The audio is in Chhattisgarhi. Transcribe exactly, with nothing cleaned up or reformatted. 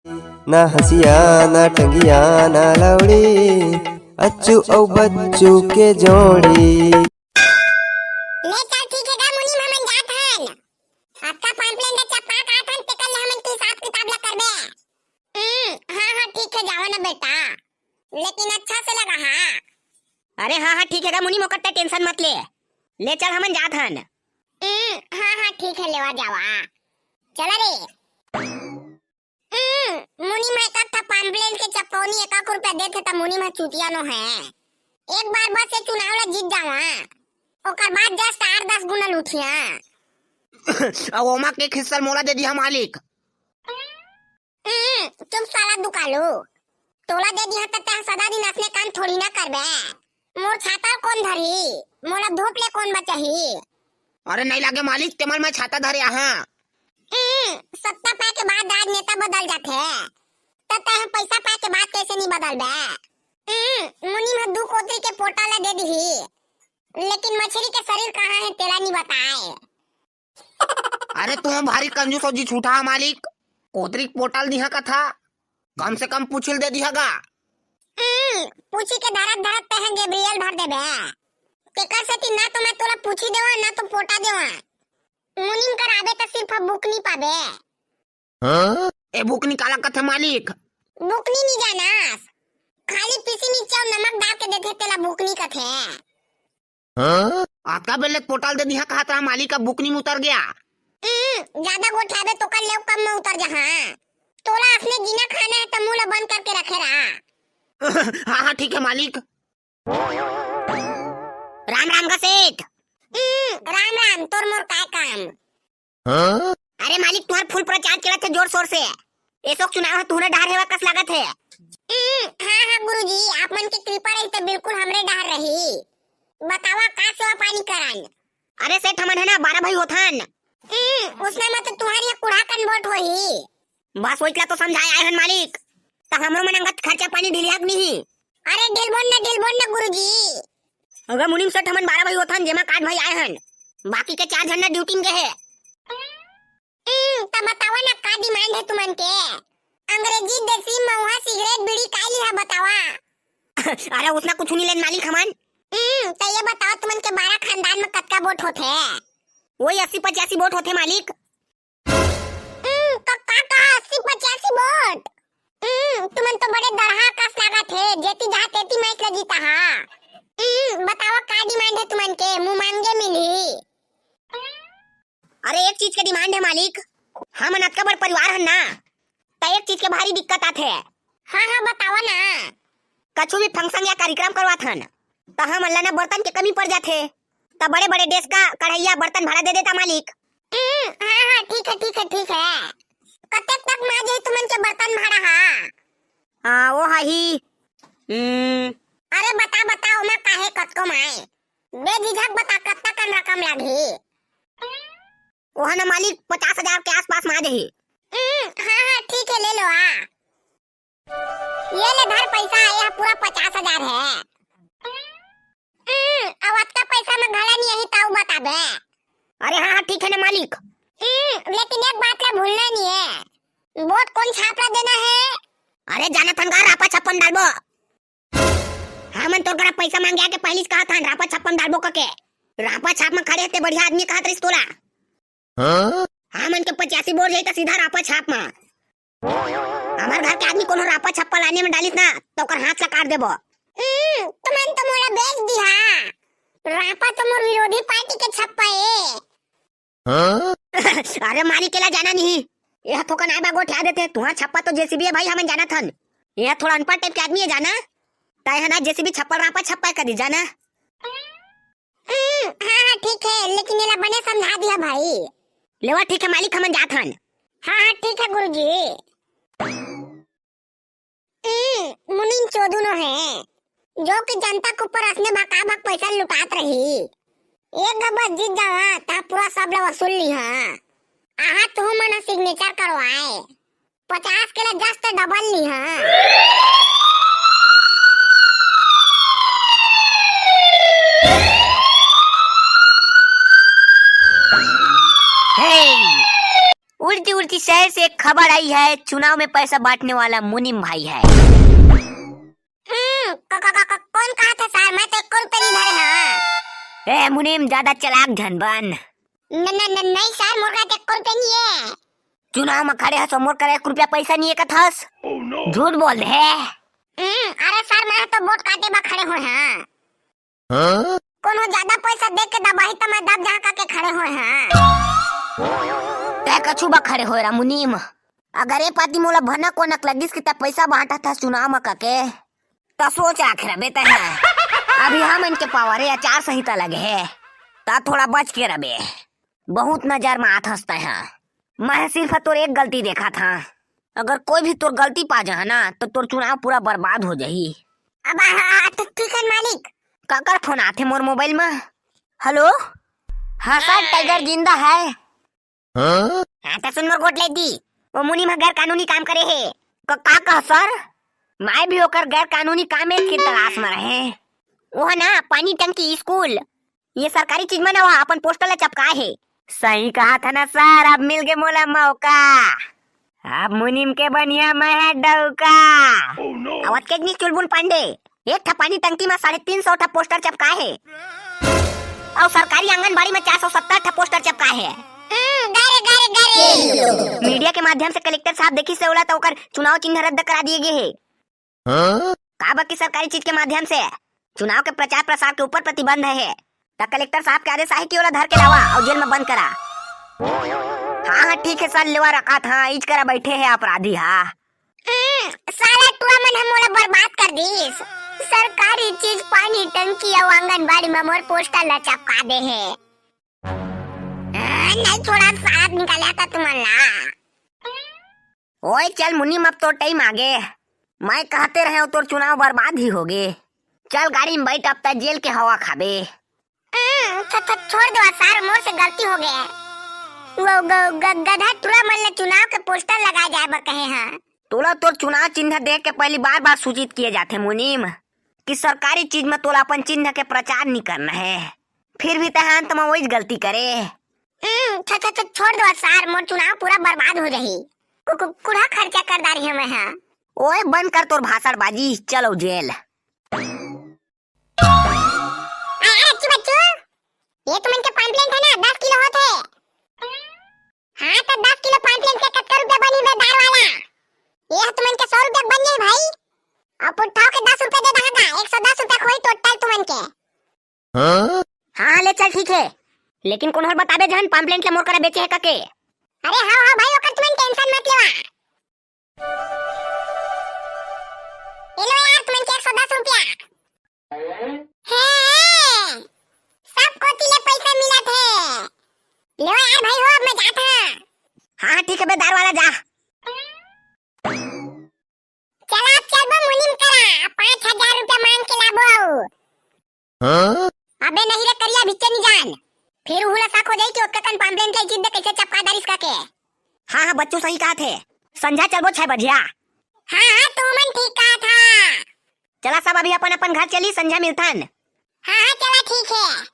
ना हंसिया, ना टंगिया, ना लौड़ी, अच्छू अउ बच्चू के जोड़ी। ले चल, ठीक हे गा मुनीम, हमन जात हन। अतका पाइपलाइन के चपका काटत हन, तेकर ले हमन के हिसाब किताब ला करबे। हम्म, हाँ, हाँ, ठीक हे, जावा ना बेटा, लेकिन अच्छा से लगा, हाँ। अरे हाँ, हाँ, ठीक हे गा मुनीम, ओकर ते टेंशन मत ले। ले चल, हमन जात हन। हम्म, हाँ, हाँ, ठीक हे, लेवा जावा। चला रे। हम्म, मुनीम एक ठा पाइपलाइन के चपकौनी एक लाख रुपया देथे त मुनीम चूतिया नो हे। एक बार बस ये चुनाव ला जीत जावा, ओकर बाद just आठ दस गुना लूटिया। अब ओमा के हिस्सा मोला दे दिहा मालिक। हम्म, चुप साला दुकालू, तोला दे दिहा त तैं सदा दिन असने काम थोड़ी ना करबे। मोर छाता कोन धरी, मोला धूप ले कोन बचाही? अरे नहीं लागे मालिक, तेमन मैं छाता धरे आहा। हम्म, सत्ता पाए के बाद राजनेता बदल जाथे, त तैं पैसा पाए के बाद कैसे नहीं बदलबे? हम्म, मुनीम ह दू कोतरी के पोटा ला दे दिही, लेकिन मछरी के शरीर कहाँ हे तेला नहीं बताए। अरे तू भारी कंजूस हो जी छूटा मालिक, कोतरी के पोटा ल दिहा कथा, कम से कम पूछी ल दे दिहा गा। हम्म, पूछी के धरत धरत तैं गेब्रियल भर देबे। तेकर सेती ना तो मैं तोला पूछी देवा, ना तो पोटा देवा। मुनीम कर आबे त सिर्फ बुकनी पाबे। हाँ? ए बुकनी काला कथे मालिक? बुकनी नी जानस, खाली पीसी मिर्चा अउ नमक डाल के देथे तेला बुकनी कथे। हाँ? अतका बेर ले पोटा ल दे दिहा कहत रहा मालिक, अब बुकनी में उतर गया। हम्म, ज्यादा गोठियाबे तो कर लेव कम में उतर जहा। तोला असने जीना खाना हे त मुंह ला बंद करके रखे रहा। हाँ हाँ ठीक हे मालिक। राम राम गा सेठ। हम्म, राम राम, तोर मोर काय काम? हाँ? अरे मालिक, तुंहर फुल प्रचार चलत हे जोर शोर से। एसो के चुनाव ह तुंहरे डहर हेवय कस लागत हे। हम्म, हाँ, हाँ गुरुजी, आप मन के कृपा रही त बिल्कुल हमरे डहर रही। बतावा का सेवा पानी करन? अरे सेठ, हमन हे ना बारह भाई होथन। हम्म, उसने में तो तुंहर ये कुढ़ा कन वोट होही। बस वोइच ला तो समझाए आए हन मालिक, त हमरो मन अंगत खर्चा पानी ढिलिहा के नहीं। अरे ढिलबोन ना, ढिलबोन ना गुरुजी। अगर मुनीम सेठ, हमन बारह भाई होथन, जेमा का आठ भाई आए हन, बाकी के चार झन ना ड्यूटी में गए हे। हम्म, त बतावा ना का डिमांड हे तुमन के? अंग्रेजी, देसी, महुआ, सिगरेट, बीड़ी का लिहा बतावा? अरे उसना कुछ नहीं लेन मालिक हमन। हम्म, त ये बतावा तुमन के बारह खानदान में कतका वोट होथे? वही अस्सी पचासी वोट होथे मालिक। हम्म, क-, का कहा अस्सी पचासी वोट? हम्म, तुमन तो बड़े दरहा कस लागत हे, जेती जहा तेती मैच ल जीता हा। हम्म, बतावा का डिमांड हे तुमन के, मुंह मांगे मिलही। अरे एक चीज के डिमांड हे मालिक, हमन अतका बड़ परिवार हन ना, त एक चीज के भारी दिक्कत आथे। हाँ हाँ बतावा ना। कछु भी फंक्शन या कार्यक्रम करवात हन, त हमन ला ना बर्तन के कमी पड़ जाथे, त बड़े बड़े डेस्का, कढ़ैया, बर्तन भाड़ा दे देता मालिक। हम्म, हाँ हाँ ठीक हे, ठीक हे, ठीक हे। कतेक तक मा जाही तुमन के बर्तन भाड़ा हा? हाँ वो हा ही। हम्म। अरे बता बता, ओमा काहे कतको माए, बेझिझक बता कतका कन रकम लागही? ओहा ना मालिक पचास हजार के आसपास मा जाही। हम्म, हाँ हाँ ठीक हे, ले लो आ। ये ले धर पैसा, ये पूरा पचास हजार हे। हम्म, अउ अतका पैसा में घला नहीं आही ताऊ बताबे। अरे हाँ हाँ ठीक हे ना मालिक। हम्म, लेकिन एक बात ला भूलना नहीं हे, वोट कोन छाप ला देना हे? अरे जानत हन गा, रापा छाप म डालबो। हमन तोर करा पैसा मांगे आके पहिलीच कहत हन, रापा छाप म डालबो कके। रापा छाप म खड़े हे ते बढ़िया आदमी कहत रहिस तोला। हाँ? हमन के पचासी बोर जाही त सीधा रापा छाप म। हमर घर के आदमी कोनो रापा छप्पा लाने में डालिस ना, त ओकर हाथ ला काट देबो। हम्म, तुमन तो मोला बेच दिहा। रापा तो मोर विरोधी पार्टी के छप्पा ए। हाँ? अरे मारी केला जाना नहीं, यह थोकन आए बा गोठिया देथे, तुहां छप्पा तो जेसीबी हे भाई, हमन जानत हन। यह थोड़ा अनपढ़ टाइप के आदमी हे जाना, त यह ना जेसीबी छप्पा, रापा छप्पा कदी जाना। हम्म, हाँ हाँ ठीक हे, लेकिन एला बने समझा दिया भाई। लेवा ठीक हे मालिक, हमन जात हन। हाँ हाँ ठीक हे गुरुजी। हम्म, मुनीम चोदू नो हे, जो कि जनता के ऊपर असने भकाभक पैसा लुटात रही। एक घ बस जीत जावा, त पूरा सब ला वसूल लिहा। आहा, तुहू मन ह सिग्नेचर करवाए, पचास के ला जस्ट डबल लिहा। हे, उड़ती उड़ती शहर से एक खबर आई है, चुनाव में पैसा बांटने वाला मुनीम भाई है। हम्म, क-, क-, क-, क-, कौन कहा था सर? मैं तो एको रुपया नहीं धरे हाँ। ए मुनीम, ज्यादा चालाक झन बन। न, न, न, नहीं सर, मोर करा तो एको रुपया नहीं है। चुनाव में खड़े हस, मोर करा एक रुपया पैसा नहीं है कथस? झूठ बोल दे। हम्म, अरे सर, मैं तो वोट काटे बर खड़े होय हाँ। हाँ? कोनो ज्यादा पैसा दे के दबाही त मैं दब जहाँ का के खड़े होय हाँ। तै कछु बर खड़े होय रा मुनीम? अगर ए पाती मोला भनक वनक लगिस कि तै पैसा बांटत हस चुनाव म कके, त सोच राखे रबे तै हा। अभी हमन के पावर हे, आचार संहिता लगे हे, त थोड़ा बच के रबे। बहुत नजर म आत हस तै हा। मैं सिर्फ तोर एक गलती देखत हाँ। अगर कोई भी तोर गलती पा जाहा ना, त तोर चुनाव पूरा बर्बाद हो जाही। अब आ, आ, आ, ठ-, ठीक है मालिक। काकर फोन आथे मोर मोबाइल म? हेलो? हाँ सर, टाइगर जिंदा है। हाँ? हाँ, त सुन मोर गोठ ले दी। वो मुनीम ह गैर कानूनी काम करे हे। क-, का कह सर? मैं भी ओकर गैर कानूनी काम के तलाश म रहे। वो ना पानी टंकी स्कूल, ये सरकारी चीज म ना वो अपन पोस्टर ला चपकाए हे। सही कहा था ना सर, अब मिल गे मोला मौका। अब मुनीम के बनिया मैं है डौका। Oh no! अब अतकेच नहीं चुलबुल पांडे, एक ठा पानी टंकी म साढ़े तीन सौ ठा पोस्टर चपकाए हे। अउ सरकारी आंगनबाड़ी म चार सौ सत्तर ठा पोस्टर चपकाए हे। हम्म, गरे, गरे, गरे। मीडिया के माध्यम से कलेक्टर साहब देखिस हे ओला, त ओकर चुनाव चिन्ह रद्द करा दिए गे हे। हाँ? काबर कि सरकारी चीज के माध्यम से चुनाव के प्रचार प्रसार के ऊपर प्रतिबंध हे, त कलेक्टर साहब के आदेश आहे कि ओला धर के लावा अउ जेल म बंद करा। हाँ, हाँ, ठीक हे सर, लेवा रखत हाँ, इच करा बैठे हे अपराधी हा। हम्म, साला टुरा मन ह मोला बर्बाद कर दिस। सरकारी चीज, पानी टंकी अउ आंगनबाड़ी म मोर पोस्टर ला चपका दे हे। हाँ, नहीं छोड़ा, साथ निकाला था तुमन ला। ओए चल मुनीम, अब तोर टाइम आगे। मैं कहते रहे हूँ, तोर चुनाव बर्बाद ही होगे। चल गाड़ी म बैठ, अब तै जेल के हवा खाबे। हम्म, छ-, छ-, छोड़ दो सर, मोर से गलती हो गया। वो ग-, ग-, गधा टुरा मन ले चुनाव के पोस्टर लगाए जाए बर कहे हैं। तोला तोर चुनाव चिन्ह देख के पहली बार बार सूचित किए जाथे मुनीम कि सरकारी चीज म तोला अपन चिन्ह के प्रचार नहीं करना है, फिर भी तैं अंत म वही गलती करे। हम्म, छ-, छ-, छ-, छोड़ दो सर, मोर चुनाव पूरा बर्बाद हो जाही। कु-, कु-, कुढ़ा खर्चा कर डारी हूँ मैं, हाँ। ओए बंद कर तोर भाषणबाजी, चलो जेल। अरे अच्छी बच्चू, ये तुमन के पाम्पलेट है ना, दस किलो होत है। हाँ, तो दस किलो पाम्पलेट के कतका रुपया बनी बे दार वाला? ये तुमन के सौ रुपया बन जाए भाई। और पुट्ठाओ के दस रुपया दे दहा, एक सौ दस रुपया होई टोटल तुमन के। हाँ? हाँ, ले चल, ठीक है, लेकिन कोनो हर बताबे झन पाम्पलेट ला मोर करा बेचे है कके। अरे हाँ, हाँ भाई, ओकर तुमन टेंशन मत लेवा। ये लो यार, तुमन के एक सौ दस रुपया। हे, सब कोती ले पैसा मिलत हे। लो यार भाई हो, अब मैं जात हूँ। हाँ, हाँ, ठीक है बे, दार वाला जा। चला, अब चलबो मुनीम करा, पाँच हजार रुपया मांग के लाबो अउ। हाँ? अबे नहीं रे करिया, बिच्चे नहीं जान। फिर उहू ला शक हो जाई कि ओतका कन पाम्पलेट ला चीज दे कैसे चपका डारिस का के। हाँ, हाँ, बच्चू सही कहा थे। संझा चलबो छह बजिया। हाँ, हाँ, तू मन ठीक कहा था। चला सब अभी अपन अपन घर चली, संझा मिलथन। हाँ, हाँ, चला ठीक है।